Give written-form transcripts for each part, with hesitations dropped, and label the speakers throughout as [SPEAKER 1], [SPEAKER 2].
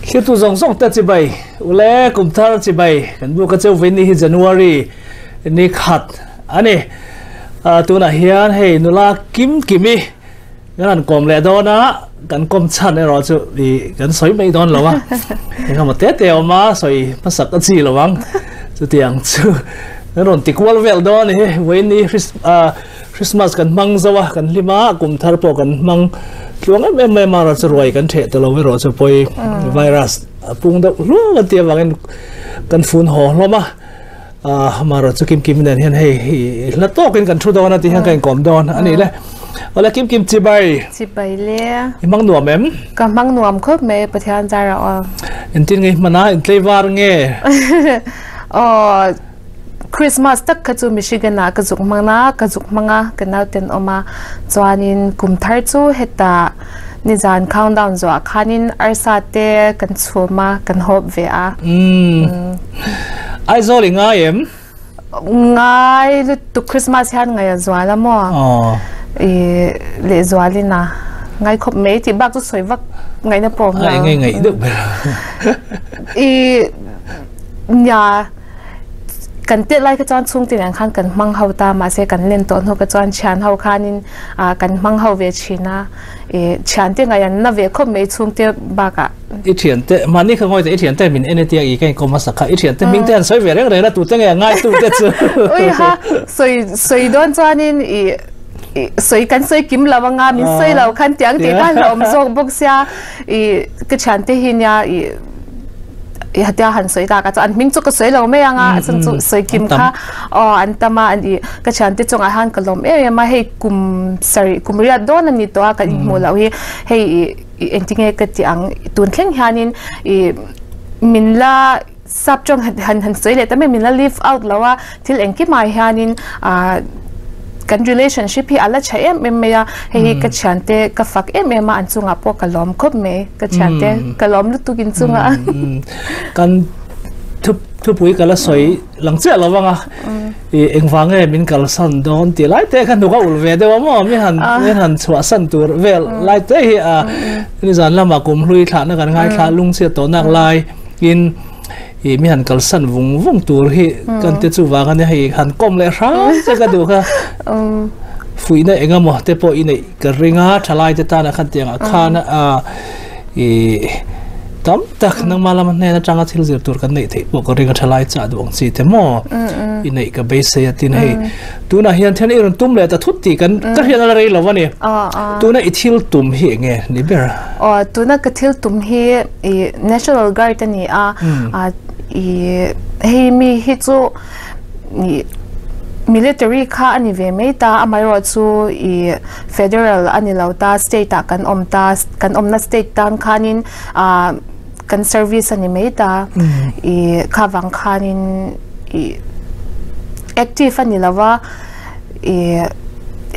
[SPEAKER 1] Thirtu zawng zawng te chibai ule kumthar chibai kan bu ka cheu vei ni hi January ni khat ani tunah hian hei nula kim kimi kan han kawm leh dawn a kan kawm chhan erawh chu i kan sawi mai dawn lo a engemaw te te awm a sawi hmasak a chi lo ang chutiang chu kan rawn ti kual vel dawn a ni vawiin ni Christmas kan hmang zo a kan hlim a kum thar pawh kan hmang tluang em em mai a mara chu ruai kan theh ta lo erawh chu pawi virus a pung deuh hluau a tia vangin kan fun haw hlawm a mara chu kim kim nen hian hei hla tawkin kan thu dawn a ti hian ka inkawm dawn a ni le awle kim kim chibai
[SPEAKER 2] chibai le
[SPEAKER 1] i hmang nuam em
[SPEAKER 2] ka hmang nuam khawp mai Pathian zara aw
[SPEAKER 1] entin nge hmana intleivar nge
[SPEAKER 2] aw Christmas tak kha chu Michigan ah ka zuk hmang a, ka zuk hmang a, ka nauten awm a. Chuanin kum thar chu hetah nizan countdown zuah khanin arsa te kan chhum a, kan hawp ve a.
[SPEAKER 1] Umm. Aizawl i ngai em?
[SPEAKER 2] Ngai lutuk Christmas hian ngai a zual a maw?
[SPEAKER 1] Aw.
[SPEAKER 2] I lehzualin a ngai khawp mai tih bak chu sawi vak ngaihna pawh awm lo.
[SPEAKER 1] A eng nge ngaih deuh ber?
[SPEAKER 2] I nia. Kan tet lai kha chuan chhungte nen khan kan hmang ho ta mahse kan len tawh hnu kha chuan thian ho khanin ah kan hmang ho ve thin a ih thiante ngaih an na ve khawp mai chhungte bakah.
[SPEAKER 1] I thiante mahni kha ngawi teh i thiante min en tia i ka inkawm hmasa kha i thiante hming te han sawi ve reng reng a tute nge a ngai tute chu.
[SPEAKER 2] Ui ha sawi sawi dawn chuanin ih ih sawi kan sawi kim lo anga min sawi lo khan tiang tih kha hlauhawm zawk bawk sia ih ka thiante hi nia ih. Hatia han sawi tak a chuan an hming chu ka sawi lo mai ang a a chhan chu sawi kim kha aw an tam a an ih ka thiante chungah hian ka lawm em em a hei kum sarih kum riat dawn a ni tawh a kan inhmuh loh hi hei ih engtinge ka tih ang tun thleng hianin ih min la sap tawng han han sawi leh ta mai min la live out lo a thil engkimah hianin ah kan relationship hi a la tha em em mai a hei hi ka thiante ka fak em em a an chungah pawh ka lawm khawp mai. Ka thiante ka lawm lutuk in chunga.
[SPEAKER 1] Kan thupui ka la sawi lang chiah lo vang a i engvang nge min kalsan dawn tih lai te kha hnuk a ulh ve deuh a maw mi han min han chhuahsan tur vel lai te hi a nizan lamah kum hlui thlahna kan ngaithla lungchhiat tawh nak lai in i mi han kalsan vung vung tur hi kan te chu vang a nia hei han kawm leh hram che ka duh kha fuihna engemaw te pawh i neih Ka ring a, thalai te tana khan tiangah khan a i tam tak nangmah lama hnen atanga thil zir tur kan neih theih pawh ka ring a thalai chah duh ang chi te maw i neih ka beisei a tin hei tunah hian then i rawn tum leh ta thut tih kan ka hriat a la rei lo a ni tuna i thil tum hi eng nge ni ber
[SPEAKER 2] aw tuna ka thil tum hi i National Guard a ni a i hei mi hi chu i military kha a ni ve mai ta amaherawh chu i federal a ni lo ta state ah kan awm ta kan awmna state tan khanin ah kan service a ni mai ta i kha vang khanin i active a ni lo va i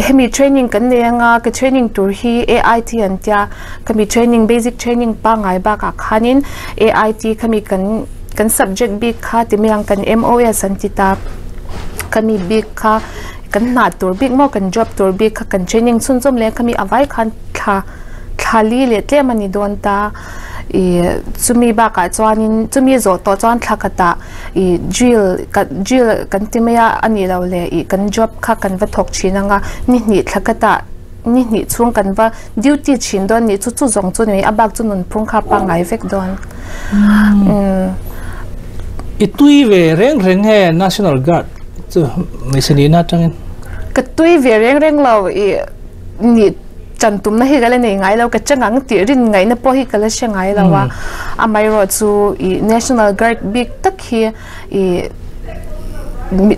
[SPEAKER 2] hemi training kan nei anga ka training tur hi A_I_T an tia khami training basic training pangngai bakah khanin A_I_T khami kan. Kan subject bik kha ti mai ang kan MOS an ti ta khami bik kha kan hna tur bik maw kan job tur bik kha kan training chhunzawm leh khami a vai khan thla thla li leh tlem a ni dawn ta ih chumi bakah chuanin chumi zawh tawh chuan thla khatah ih drill kan drill kan ti mai a a nih loh leh ih kan job kha kan va thawk thin ang a ni hnih thla khatah. Ni hnih chhung kan va duty thin dawn nih chu chu zawng chu ni a bak chu nunphung kha pangngai vek dawn.
[SPEAKER 1] I tui ve reng reng nge National Guard chu hmeichhe nihna atangin?
[SPEAKER 2] Ka tui ve reng reng lo i nih chan tumna hi ka la nei ngai lo ka chang ang tih rin ngaihna pawh hi ka la hre ngai lo a amaherawh chu i National Guard bik tak hi i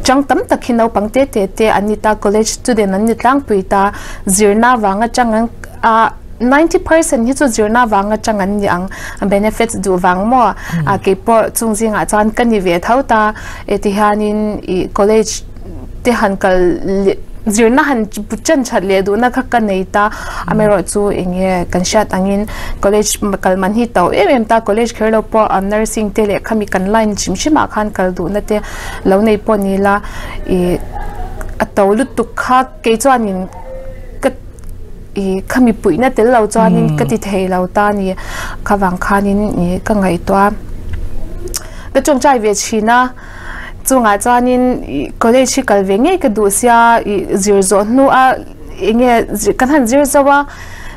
[SPEAKER 2] chang tam tak hi naupang te te te an ni ta college student an ni tlangpui ta zirna vang atang an ah 90% hi chu zirna vang atang an ni ang benefits duh vang maw a keipawh chung zingah chuan ka ni ve tho ta e ti hianin ih college te han kal leh zirna han chan that leh duhna kha ka nei ta amaherawhchu eng nge kan hriat angin college kal man hi to em em ta college kher lo pawh a nursing te leh khami kan line hrim hrim ah khan kal duhna te lo nei pawh ni la ih a to lutuk kha kei chuanin ka ih khami puihna tel lo chuanin ka ti thei lo ta a ni. Kha vang khanin i ka ngaihtuah ka tawngtai ve thin a, chungah chuanin i college hi kal ve ngei ka duh sia i zir zawh hnu a enge kan han zir zo a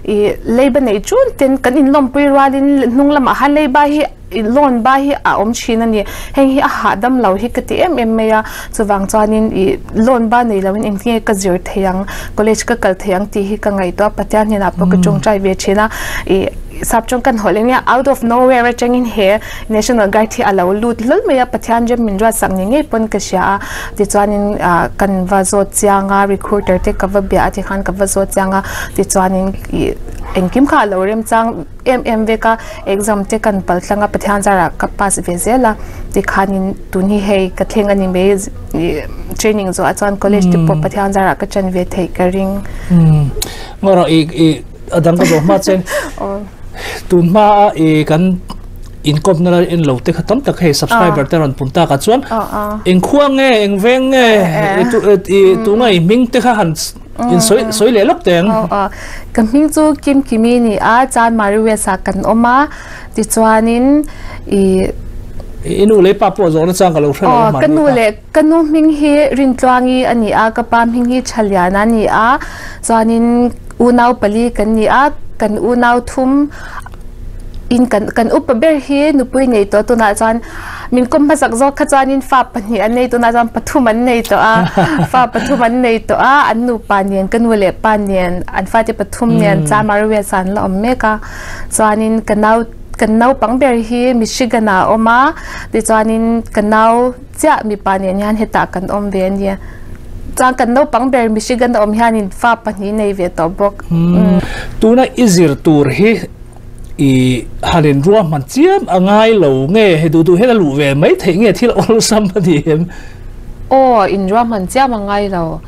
[SPEAKER 2] i leiba nei chun ten kan inlawmpui rualin hnung lamah khan leiba hi i loan ba hi a awm thin a ni. Heng hi a hahdam lo hi ka ti em em mai a, chuvang chuanin i loan ba nei loin engtinge ka zir thei ang, college ka kal thei ang tih hi ka ngaihtuah a, Pathian hnenah pawh ka tawngtai ve thin a, i sap chawng kan hawlh enge out of nowhere atangin he National Guard hi a lo lut hlawl mai a, Pathian rem min ruatsak ni ngei pawn ka hria a, tichuanin kan va zawt chiang a, recruiter te ka va bia a tikhan ka va zawt chiang a, tichuanin i engkim kha a lo remchang. Em em vek a, exam te kan pal tlang a, Pathian zarah ka pass ve zel a, tikhanin tun hi hei ka thleng a ni mai, training zawh ah chuan college te pawh Pathian zarah ka chan ve theih ka ring.
[SPEAKER 1] Umm ngaw i i a dang ka zawh hma chen tun hma a i kan inkawp na en lo te kha tam tak hei subscriber te rawn pun tak ah chuan eng khua nge eng veng nge i tunga i hming te kha han In sawi sawi leh lawk teng.
[SPEAKER 2] Aw aw. Ka hming chu Kim Kimi ni a, Chan Mari West ah kan awm a, tichuanin i.
[SPEAKER 1] I nu leh pa pawh zawhna chang ka lo hre lo
[SPEAKER 2] a. Aw ka nu leh ka nu hming hi Rintluangi a ni a, ka pa hming hi Thaliana a ni a, chuanin unau pali kan ni a, kan unau thum in kan kan upa ber hi nupui nei tawh tunah chuan min kawm hmasak zawk kha chuanin fa pahnih an nei tunah chuan pathum an nei tawh a fa pathum an nei tawh a an nupa nen ka nu leh pa nen an fate pathum nen Chamariwes ah an la awm mek a chuanin ka nau kan naupang ber hi Michigan ah a awm a tichuanin ka nau chiah mipa nen hian hetah kan awm ve a nia chuan kan naupang ber Michigan a awm hianin fa pahnih nei ve tawh bawk.
[SPEAKER 1] Tuna i zir tur hi I han in ruahman chiam a ngai lo nge he duh duh hian a luh ve mai theih nge thil awlsam a ni em?
[SPEAKER 2] Aw, in ruahman chiam a ngai lo.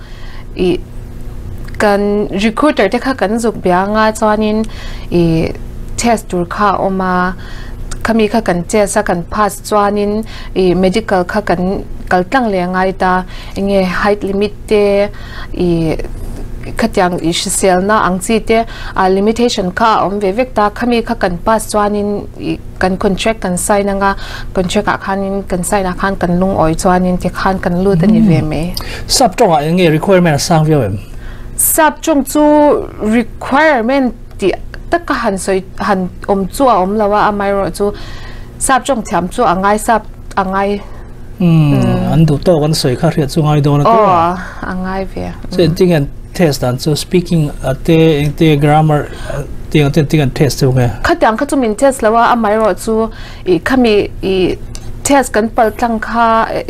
[SPEAKER 2] I kan recruiter te kha kan zuk bia anga chuanin i test tur kha a awm a, khami kha kan test a kan pass chuanin i medical kha kan kal tlang leh a ngai ta. Enge height limit te i khatiang i hriselna ang chi te ah limitation kha a awm ve vek ta khami kha kan pass chuanin i kan contract kan sign anga contract ah khanin kan sign ah khan kan lungawi chuanin tikhan kan lut a ni ve mai.
[SPEAKER 1] Sap tawngah eng nge requirement a sang viau em?
[SPEAKER 2] Sap tawng chu requirement tih taka han sawi han awm chu a awm lo a amaherawh chu sap tawng thiam chu a ngai sap a ngai.
[SPEAKER 1] Umm an duh tawk an sawi kha hriat chu ngai dawn a tih a.
[SPEAKER 2] Aw a ngai ve.
[SPEAKER 1] Chu engtin an test dan chu speaking a te engte grammar tiang te engtin an test chu nge?
[SPEAKER 2] Khatiang kha chu min test lo a amaherawh chu i khami i test kan pal tlang kha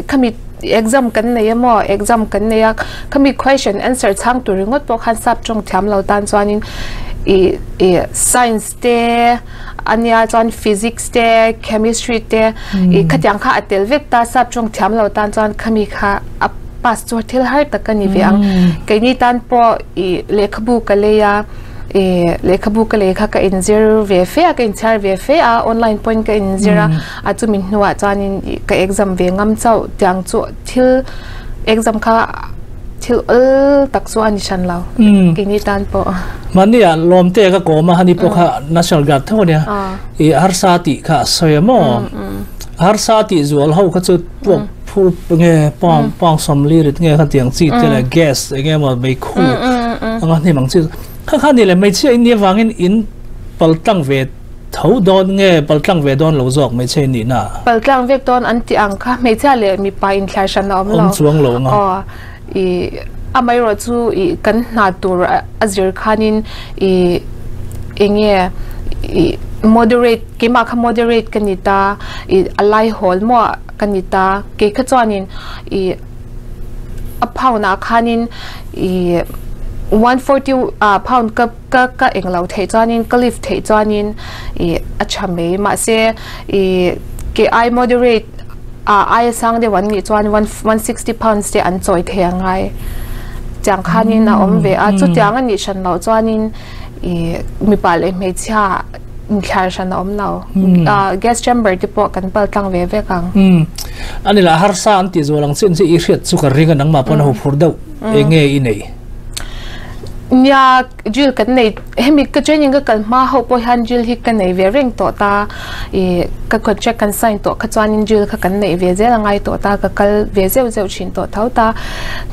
[SPEAKER 2] khami exam kan nei emaw exam kan nei a khami question answer chhang tur ringawt pawh khan sap tawng thiam lo tan chuanin i i science te a nia chuan physics te chemistry te i khatiang kha a tel vek ta sap tawng thiam lo tan chuan khami kha a pass chu thil har tak a ni ve ang keini tan pawh i lehkhabu ka lei a i lehkhabu ka lei kha ka inzir ve fe a ka inchhiar ve fe a online pawhin ka inzir a a chumi hnuah chuanin ka exam ve ngam chauh tiang chu thil exam kha Thil ol tak chu a ni hran lo. Keini tan pawh.
[SPEAKER 1] Mahni ah lawmte ka kawm a hani pawh kha National Guard tho ania. I harsa tih kha a sawi a maw. Harsa tih zual ho kha chu puak phur nge pawng pawng sawmli rit nge kha tiang chi te leh gas enge maw meikhu anga hnim ang chi kha kha ni leh hmeichhia in nih avangin in paltlang ve Tho dawn nge paltlang ve dawn lo zawk hmeichhe in nihna?
[SPEAKER 2] Paltlang vek dawn an tih ang kha hmeichhia leh mipa inthlai hran a awm lo.
[SPEAKER 1] Awm chuang lo anga.
[SPEAKER 2] Aw i amaherawh chu i kan hna tur a zir khanin i enge i moderate keimah kha moderate ka ni ta i a lai hawl maw ka ni ta kei kha chuanin i a pound ah khanin i 140 pound ka Ka ka eng lo theih chuanin ka lift theih chuanin i a tha mai mahse i ke ai moderate a aia sang deuh an nih chuan 160 pounds te an chawi thei angai tiang khanin a awm ve a chutiang a nih hran loh chuanin i mipa leh hmeichhia inthlâr hran a awm lo gas chamber te pawh kan pal tlang ve vek ang.
[SPEAKER 1] Ani lah harsa an tih zual ang chin chu i hriat chu ka ring a nangmah pawn a huphurh deuh eng nge i neih?
[SPEAKER 2] Nia, drill kan nei, hemi ka training ka kal hma ho pawh hian drill hi ka nei ve reng tawh ta, ih ka contract kan sign tawh kha chuanin drill kha kan neih ve zel a ngai tawh ta, ka kal ve zeuh zeuh thin tawh tho ta.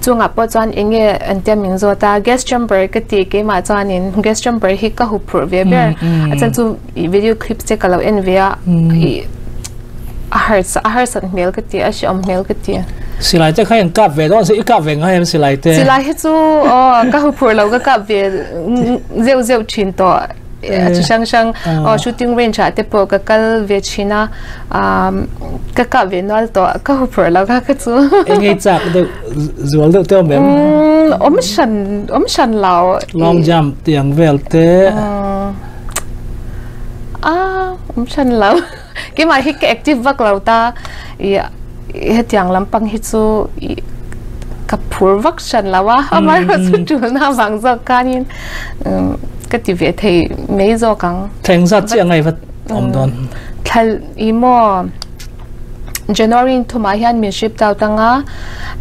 [SPEAKER 2] Chungah pawh chuan eng nge an tia min zawt a, gas chamber ka ti keimah chuanin gas chamber hi ka huphurh ve ber, a chhan chu ih video clips te ka lo en ve a, ih a harsa a harsat hmel ka ti a hreawm hmel ka ti.
[SPEAKER 1] Silai te kha in kap ve dawn se i kap ve ngai em silai te?
[SPEAKER 2] Silai hi chu aw ka huphurh lo ka kap ve zeuh zeuh thin tawh a chi hrang hrang aw shooting range ah te pawh ka kal ve thin a ka kap ve nual tawh ka huphurh lo kha kha chu.
[SPEAKER 1] Eng ei chak deuh zual deuh te awm em?
[SPEAKER 2] Awm hran awm hran lo.
[SPEAKER 1] Long jump tiang vel te.
[SPEAKER 2] A awm hran lo. Keimah hi ka active vak lo ta i hetiang lampang hi chu i ka phur vak hran lo a, amaherawhchu tulna avang zawk khanin ka ti ve thei mai zawk ang.
[SPEAKER 1] Thleng zat chiah ngai vat awm dawn.
[SPEAKER 2] Thla i maw January in thumah hian min shipped out anga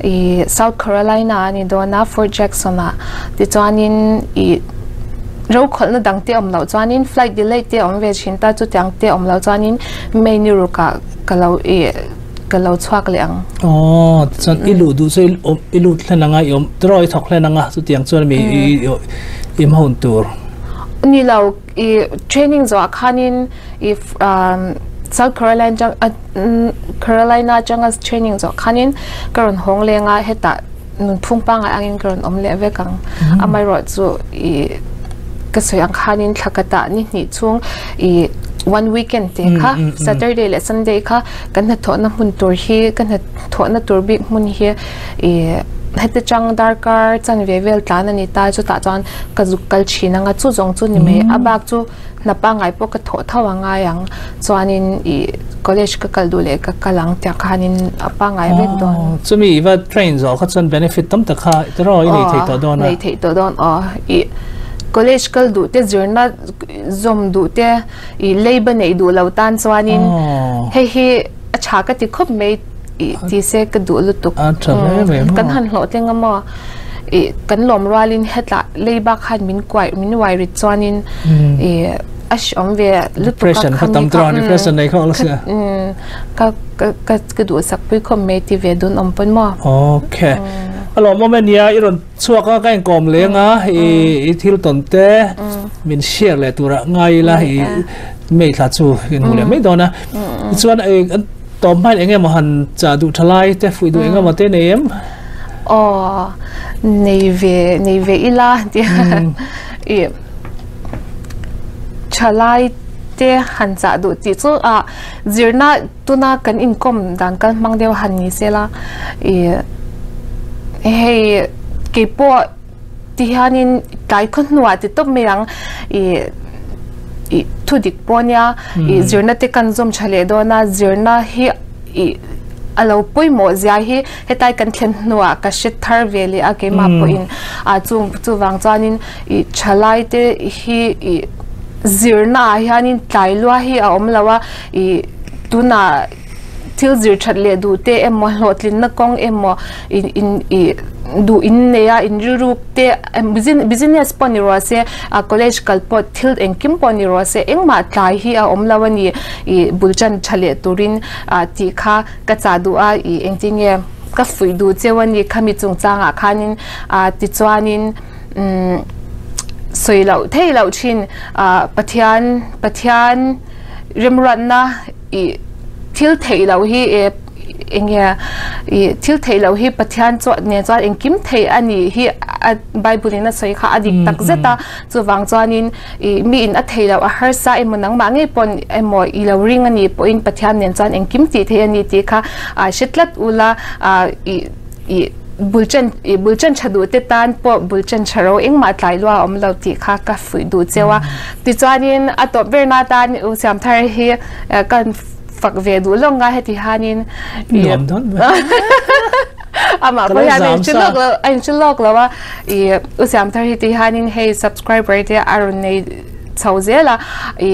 [SPEAKER 2] i South Carolina a ni dawn a Fort Jackson ah tichuanin i Rokhawlhna dang te awm loh chuanin flight delay te awm ve thin ta, chutiang te awm loh chuanin May ni rukah ka lo ih ka lo chhuak leh ang.
[SPEAKER 1] Aw, tichuan i luh duh chu i lut hlen anga i awm tiraw i thawk hlen anga chutiang chuan mi i i hma hun tur.
[SPEAKER 2] Ni lo, i training zawhah khanin i South Carolina atang Carolina atanga training zawh khanin ka rawn hawng leng a hetah Nunphung pangngai angin ka rawn awm leh vek ang. Amaherawhchu i ka sawi ang khanin thla khatah ni hnih chhung i one weekend te kha Saturday leh Sunday kha kan hnathawhna hmun tur hi ka hnathawhna tur bik hmun hi i heti chang darkar chanve vel tlan a ni ta chutah chuan ka zuk kal thin ang a chu zawng chu ni mai a bak chu Hna pangngai pawh ka thawh tho a ngai ang, chuanin i college ka kal duh leh ka kal ang tiang khanin a pangngai vek dawn.
[SPEAKER 1] Aw, chumi i va train zawh kha chuan benefit tam tak kha i tiraw i nei thei tawh dawn a?
[SPEAKER 2] Aw, nei thei tawh dawn aw. I college kal duh te, zirna zawm duh te, i leiba neih duh lo tan chuanin hei hi a tha ka ti khawp mai i ti se ka duh lutuk.
[SPEAKER 1] A tha hle mai maw?
[SPEAKER 2] Kan han hlawhtling a maw? I kan lawm rualin hetlah leiba khan min kuai min uai rit chuanin i a hreawm ve lutuk a
[SPEAKER 1] kha tam tura depression nei kha awm sia
[SPEAKER 2] ka ka ka duh sak pui khawp mai ti ve dun awm pawn maw
[SPEAKER 1] okay a lawm awm ania i rawn chhuak a ka inkawm leng a i i thil tawn te min share leh tura ngai ila i mei thla chu in hmu leh mai dawn a chuan tawm hmain enge maw han cha duh thalai te fuih duh enge maw te nei em
[SPEAKER 2] Aw, nei ve, nei ve ila tia i thalai te han chah duh tih chu a zirna tuna kan inkawm dan kal hmang deuh han ni se la i hei keipawh ti hianin tlai khaw hnuah ti tawp mai ang i i thu dik pawh ania i zirna te kan zawm tha leh dawn a zirna hi i a lo pawimawh zia hi hetlai kan thlen hnuah ka hre thar ve leh a keimah pawhin a chu chuvang chuanin i thalai te hi i zirna ah hianin tlai lua hi a awm lo a i tunah thil zir that leh duh te emaw hlawhtlinna kawng emaw in in i duh in nei a in rilru te business pawh ni rawh se a college kal pawh thil engkim pawh ni rawh se engmah tlai hi a awm lo a ni i bul tan tha leh turin ah tih kha ka chah duh a i engtin nge ka fuih duh cheu a ni khami chungchangah khanin ah tichuanin umm sawi loh theih loh thin ah Pathian Pathian remruatna i thil theih loh hi e eng nge i thil theih loh hi Pathian chuan nen chuan engkim theih a nih hi a Bible in a sawi kha a dik tak zet a chuvang chuanin i mi in a theih loh a harsa emaw nangmah ngei pawn emaw i lo ring a nih pawhin Pathian nen chuan engkim tih theih a ni tih kha a hre tlat ula a i i bul chen i bul chen tha duh te tan pawh bul chen tha ro engmah tlai lua a awm lo tih kha ka fuih duh cheu a tichuanin a tawp ber na tan u Siamthar hi kan fak ve duh lawng a heti hianin
[SPEAKER 1] nuam dawn
[SPEAKER 2] amah pawh hian a inhre lawk lo a inhre lawk lo a i u Siamthar hi ti hianin hei subscriber te a rawn nei chho zel a i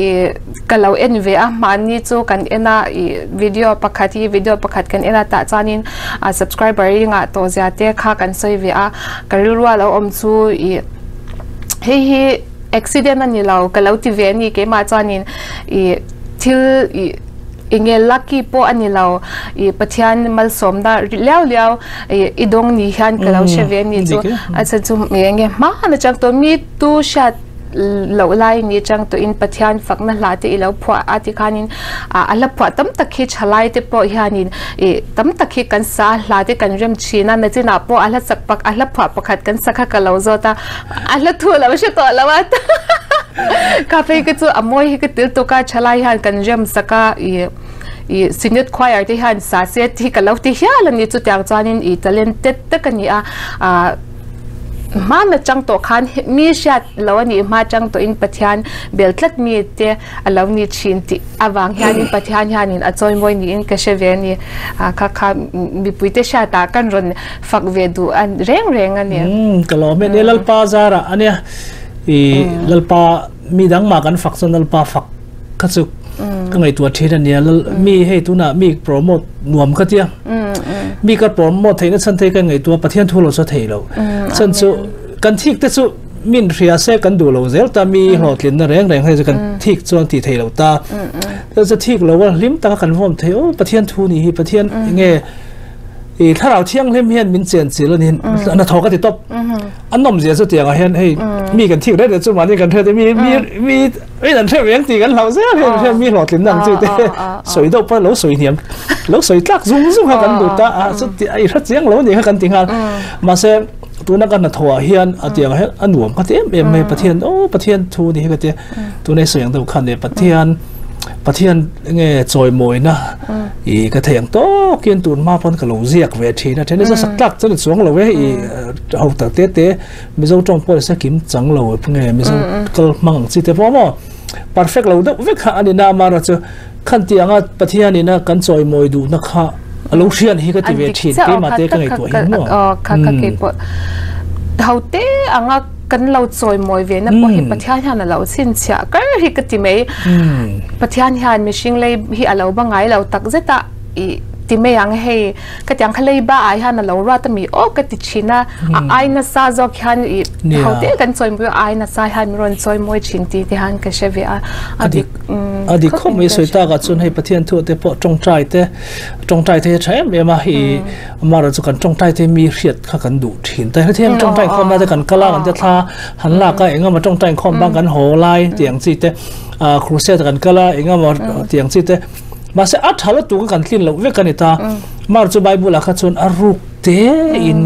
[SPEAKER 2] ka lo en ve a mahni chu kan en a i video pakhat hi video pakhat kan en a tah chuanin a subscriber ringah tawh zia te kha kan sawi ve a ka rilru a lo awm chu i. Hei hi accident a ni lo ka lo ti ve a ni keimah chuanin ih thil ih enge lucky pawh a ni lo ih Pathian malsawmna liau liau ih i dawng ni hian ka lo hre ve a ni chu a chhan chu enge hman atang tawh mi tu hriat loh lai ni atang tawhin Pathian fakna hla te i lo phuah a ti khanin a hla phuah tam tak hi thalai te pawh hianin ih tam tak hi kan sa hla te kan rem thin a nachinah pawh a hla sak a hla phuah pakhat kan sa kha ka lo zawt a a hla thu lo hre tawh lo a ka phei ka chu a mawi hi ka til tuk a thalai hian kan rem sak a ih ih Synod Choir te hian sa se hi ka lo ti hial a ni chutiang chuanin ih talented tak a ni a ah hmana chang tawh khan mi hriat lo a nih hma chang tawhin Pathian bel tlat mi te a lo ni thin tih avang hianin Pathian hianin a chawimawi niin ka hre ve a ni ah kha kha mipui te hriatah kan rawn fak ve duh a reng reng a ni.
[SPEAKER 1] Umm ka lawm e ni Lalpa zarah a nia i Lalpa mi dang mah kan fak chuan Lalpa fak kha chu ka ngaihtuah thin a nia Lal mi hei tunah mi promote nuam ka tia mi ka promote theihna chhan te ka ngaihtuah Pathian thu lo chu a thei lo chhan chu kan thik te chu min hria se kan duh lo zel ta mi hlawhtlinna reng reng hei chu kan thik chuan tih thei lo ta chu thik lo a hlim taka kan vawm thei aw Pathian thu ni hi Pathian nge I thlarau thianghlim hian min chen chil a ni na thaw ka ti tawp an nawm zia chu tiangah hian hei mi kan thik reng reng chu mahni kan hriat mi mi mi mi an hre reng tih kan hlau zel hian hriat mi hlawhtlin na ang chi te sawi deuh pawh lo sawi hniam lo sawi tlak zung zung kha kan duh ta a chu ti i hre chiang lo ni kha kan ti nghal mahse tuna kan hnathawh ah hian a tiangah hian a nuam ka ti em em mai Pathian aw Pathian thu ni hi ka tia tuna i sawi ang deuh khan e Pathian Pathian nge chawimawina i ka thei ang tawkin tun hma pawn ka lo ziak ve thin a then sak tlak chuan chuang lo e i ho tak te te Mizo tawng pawh sa kim chang lo nge Mizo kal hmang ang chi te pawh maw perfect lo deuh vek kha ani na mara chu khan ti anga Pathian ina kan chawimawi duh na kha alo hrian hi ka ti ve thin keimah te ka ngaihtuah hi maw
[SPEAKER 2] kha kha ke pawh ho te anga kan lo chawimawi ve na pawh hi Pathian hian a lo chhinchhiah kar hi ka ti mai. Pathian hian mihring lei hi a lo ba ngai lo tak zet a i ti mai ang hei ka tiang kha lei ba ah hian a lo ruat a mi aw ka ti thin a a ai nasa zawk hian i ho te kan chawimawi a ai nasa hian min rawn chawimawi thin ti te hian ka hre ve a
[SPEAKER 1] a dik a dik khawp mai sawi tak ah chuan hei Pathian thu te pawh tawngtai te tawngtai te hi a tha em em a i Amaherawhchu chu kan tawngtai te mi hriat kha kan duh thin ta. Hetiang hian tawngtai inkhawm lai te kan kal a, kan te thla han lak a, engemaw tawngtai inkhawm bang kan haw lai tih ang chi te, crusade kan kal a, engemaw tih ang chi te. Mahse a tha lutuk a kan tlin loh vek a ni ta. Amaherawhchu Bible ah kha chuan a ruk te in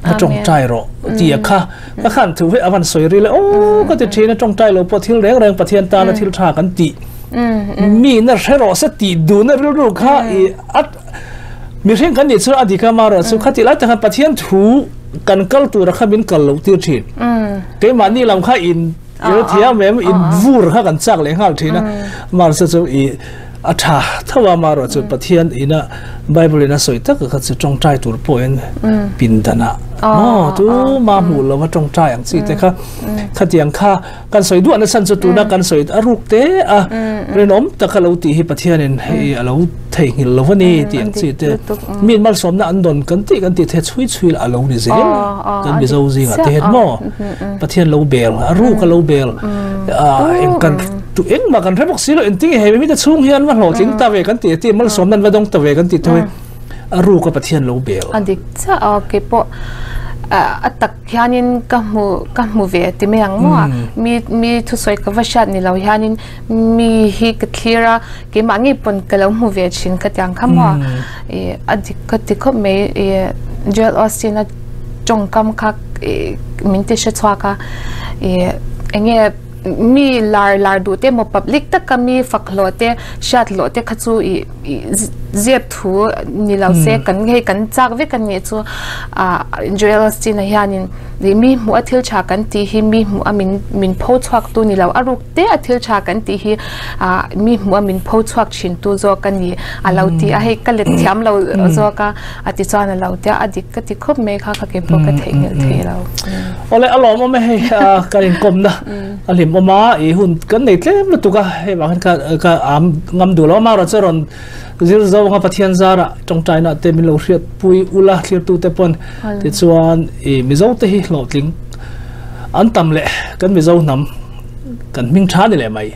[SPEAKER 1] ka tawngtai rawh tih a kha. Ka khan thu hi a van sawi ril e, aw ka ti thin a, tawngtai lo pawh thil reng reng Pathian tana thil tha kan tih mi na hre rawh se tih duhna rilru kha i a Mihring kan nih chuan a dik a, amaherawh chu khatih lai takah Pathian thu kan kal tura kha min kal loh tir thin. Keimahni lam kha in ilo thiam em, in vur kha kan chak leh nghal thin a. Amaherawh chu i a tha tho a, amaherawh chu Pathian ina Bible in a sawi tak kha chu tawngtai tur pawhin pindanah maw tuma hmuh lova tawngtai ang chi te kha khatiang kha Kan sawi duah nasa chu tuna kan sawi a ruk te a rinawm taka lo tih hi Pathianin hei a lo theihnghilh lo a ni tih ang chi te mi malsawmna an dawn kan tih kan tih the chhui chhui a lo ni zel kan Mizo zingah te hian maw Pathian lo bel a ruk a lo bel eng kan tu engmah kan hre bawk si lo engtin nge hei mite chhung hian va hlawhtling ta ve kan tih tih malsawmna an va dawng ta ve kan tih te a ruk a Pathian lo bel.
[SPEAKER 2] A dik chiah a keipawh a tak Hianin ka hmu ka hmu ve ti mai ang maw a, mi mi thusawi ka va hriat ni lo hianin mi hi ka thlir a, keimah ngei pawn ka lo hmu ve thin ka tiang kha maw a, ih a dik ka ti khawp mai ih Joel Osteen a tawngkam kha ih min ti hre chhuak a, ih eng nge mi lar lar duh te emaw public taka mi fak hlawh te hriat hlawh te kha chu ih ih zep thu ni lo se kan hei kan chak vek a nih chu ah Joel Osteen a hianin ih mi hmuh a thil tha kan tih hi mi hmuh a min min pho chhuak tu ni lo a ruk te a thil tha kan tih hi ah mi hmuh a min pho chhuak thin tu zawk a ni a lo ti a hei ka let thiam lo zawk a a ti chuan a lo tia a dik ka ti khawp mai kha ka ke pawh ka theihnghilh thei lo.
[SPEAKER 1] Awle a lawmawm e hei kan inkawmna a hlimawm a i hun kan nei tlem lutuk a hei vang hian ka ka am ngam duh lo a marawh chu rawn zir zo anga Pathian zara tawngtaina te min lo hriat pui ula thlirtu te pawn tichuan i Mizo te hi hlawhtling. An tam leh kan Mizo hnam kan hming tha ni leh mai.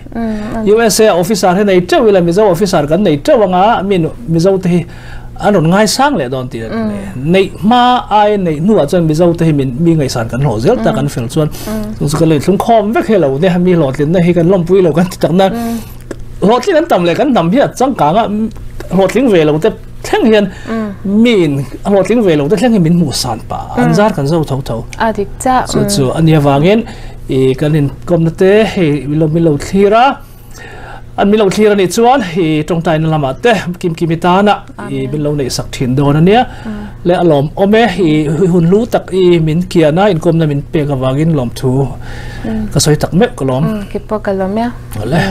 [SPEAKER 1] USA officer hi nei teuh ila Mizo officer kan nei teuh anga mi Mizo te hi an rawn ngaisang leh dawn tih neih hma ai neih hnuah chuan Mizo te hi min mi ngaihsan kan hlawh zel ta kan fel chuan chung chu kan lo inthlung khawm vek hi lo ne mi hlawhtlinna hi kan lawmpui lo kan ti tak na hlawhtling an tam leh kan hnam hi a changkang a hlawhtling ve lo te thleng hian miin a hlawhtling ve lo te thleng hi min hmuh san pah an zar kan zo tho tho
[SPEAKER 2] a dik cha
[SPEAKER 1] chu chu ania wangin i kan in kawmna te hei lo min lo thlir a an min lo thlir ani chuan i tawngtai na lamah te kim kim i tana i min lo nei sak thin dawn ania le alawm awm e i hun lu tak i min kiana in kawmna min pek awangin lawm thu ka sawi tak meuh ka lawm
[SPEAKER 2] ki pawh ka lawm ya
[SPEAKER 1] ale.